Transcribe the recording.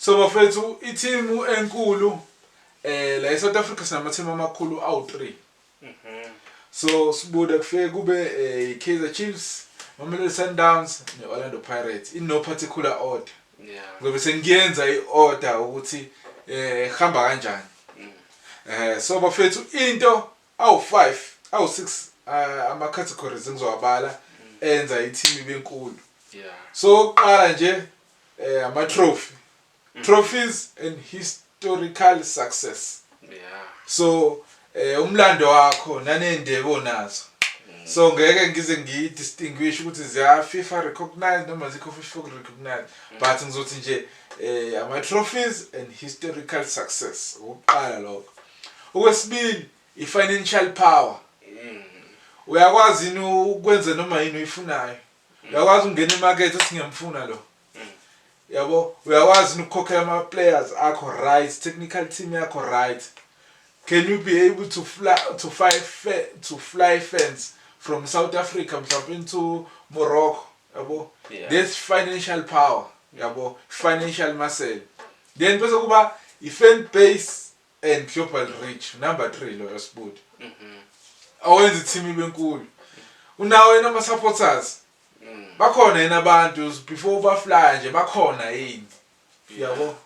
So bafethu, i-team enkulu la eSouth Africa, sinama team amakhulu awu3. So sibuda kufike kube i-Kaizer Chiefs, Mamelodi Sundowns ne-Orlando Pirates, in no particular order. Ngobe sengiyenza i-order ukuthi hamba kanjani. So bafethu, into awu5, awu6, ama categories engizowabala enza i-team ibe nkulu. So oqala nje ama trophies and historical success. So umlando wakho nanendebe onazo. So ngeke ngize ngiyi-distinguish ukuthi ziya FIFA recognized noma zikho FIFA recognized, but ngizothi nje ama trophies and historical success ukuqala lokho. Okwesibili, i-financial power. Uyakwazi yini ukwenza noma yini oyifunayo? Uyakwazi ukungena emarket uthi, "Ngiyamfuna lo," yabo? Uyakwazi yini ukukhokhela ama players akho, right, technical team yakho, right? Can you be able to fly fans from South Africa mhlawumbe into Morocco, yabo? That's financial power, yabo, financial muscle. Then bese kuba i-fan base and global reach, number 3 lo yasibudi. Awenza i-team ibe nkulu, unawo yena ama supporters? Bakhona yena abantu before bafly nje, bakhona yini, yabo?